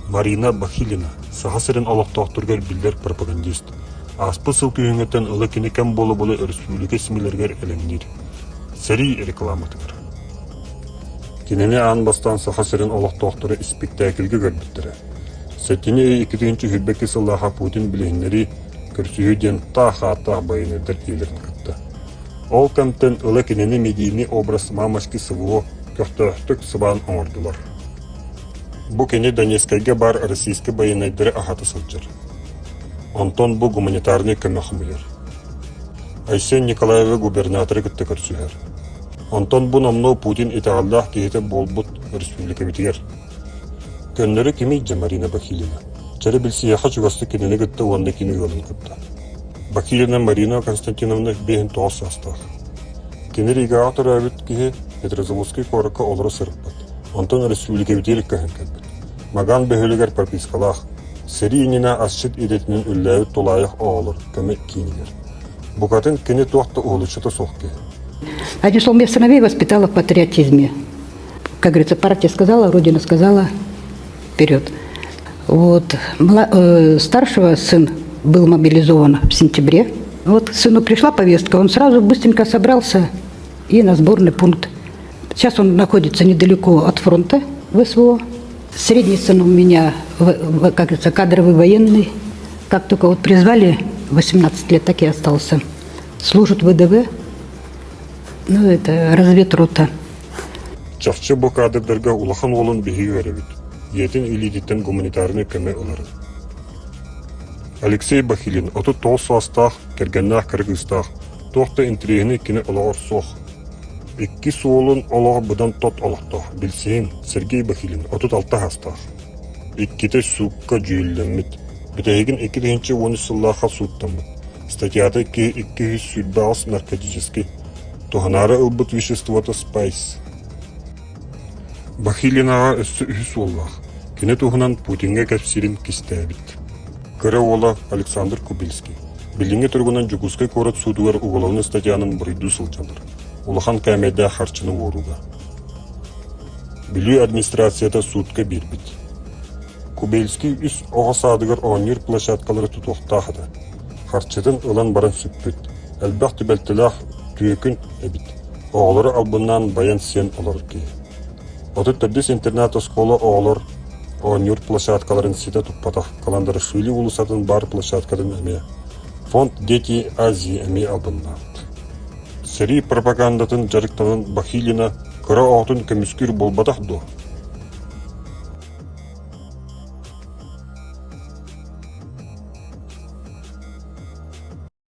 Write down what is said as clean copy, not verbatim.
Марина Бахилина Саха сирин олохтоохторугар биллэр пропагандист. Ааспыт сыл күһүҥҥүттэн ыла кини кэм буола-буола өрөспүүбүлүкэ СМИлэригэр элэҥниир. Сэрии рекламатыгар. Кинини аан бастаан Саха сирин олохтоохторо испиктээкилгэ көрбүттэрэ. Сэтинньи ый 2022 сыллааха Путин билиһиннэрии көрсүһүү диэн таах ааттаах байыаннайдар ийэлэрин кытта. Ол кэмтэн ыла кинини медийный образ мамочки СВО көхтөөхтүк сыбаан оҥордулар. Бу кини Донецкайга баар российскай байыаннайдары аһата сылдьар. Онтон бу гуманитарнай көмө хомуйар. Айсен Николаевы губернаторы кытта көрсүһэр. Онтон бу номнуо Путин итэҕэллээх киһитэ буолбут республикабытыгар. Көннөрү кимий дьэ Марина Бахилина? Чэрэ билсиэхэ чугастык кинини кытта уонна кини ыалын кытта. Бахилина Марина Константиновна 59 саастаах. Кини Ригаҕа төрөөбүт киһи Петрозаводскай куоракка олоро сырыппыт. Онтон республикабытыгар көһөн кэлбит. Маган бөһүөлэгэр пропискалаах, сэрии иннинэ асчыт идэтинэн үлэлээбит тулаайах оҕолор көмө киинигэр. Букатын кини туох да уһулуччута суох киһи. Одним словом, я сыновей воспитала в патриотизме. Как говорится, партия сказала, Родина сказала, вперед. Вот. Старшего сын был мобилизован в сентябре. Вот сыну пришла повестка, он сразу быстренько собрался и на сборный пункт. Сейчас он находится недалеко от фронта в СВО. Средний сын у меня, как говорится, кадровый военный. Как только вот призвали, 18 лет так и остался. Служит в ВДВ, ну, это разведрота. Чахчы бу кадрдарга улахан уолун биһиги үөрэбит, ийэтин илиититтэн гуманитарнай көмө ыларын. Алексей Бахилин 39 саастаах, кэргэннээх кыргыыстаах, туох да интэриэһинэй кини олоҕор суох. Иккис уолун олоҕо быдан тот олохтоох, билсиһиҥ, Сергей Бахилин 36 саастаах. Иккитэ суукка дьүүллэммит. Бүтэһигин 2013 сыллаахха сууттаммыт. Статьята 228 наркотический. Туһанаары ылбыт веществота спайс. Бахилинаҕа өссө үһүс уоллаах. Кини туһунан Путиҥҥа кэпсиирин кистээбит. Кыра уола Александр Кубельский. Билиҥҥи туругунан Дьокуускай куорат суутугар уголовнай статьянан буруйдуу сылдьаллар. Улахан кээмэйдээх харчыны уорууга. Бүлүү администрацията суутка биэрбит. Кубельский үс оҕо саадыгар оонньуур площадкалары тутуохтаах этэ. Харчытын ылан баран сүппүт. Элбэх түбэлтэлээх түөкүн эбит. Оҕолору албыннаан байан сиэн олорор киһи. 34 интернат-оскуола оҕолор оонньуур площадкаларын ситэ туппатах Каландарашвили уулуссатын баар площадкатын эмиэ Фонд Дети Азии эмиэ албыннаабыт. Сэрии пропагандатын дьарыктанан Бахилина кыра оҕотун көмүскүүр буолбатах дуо?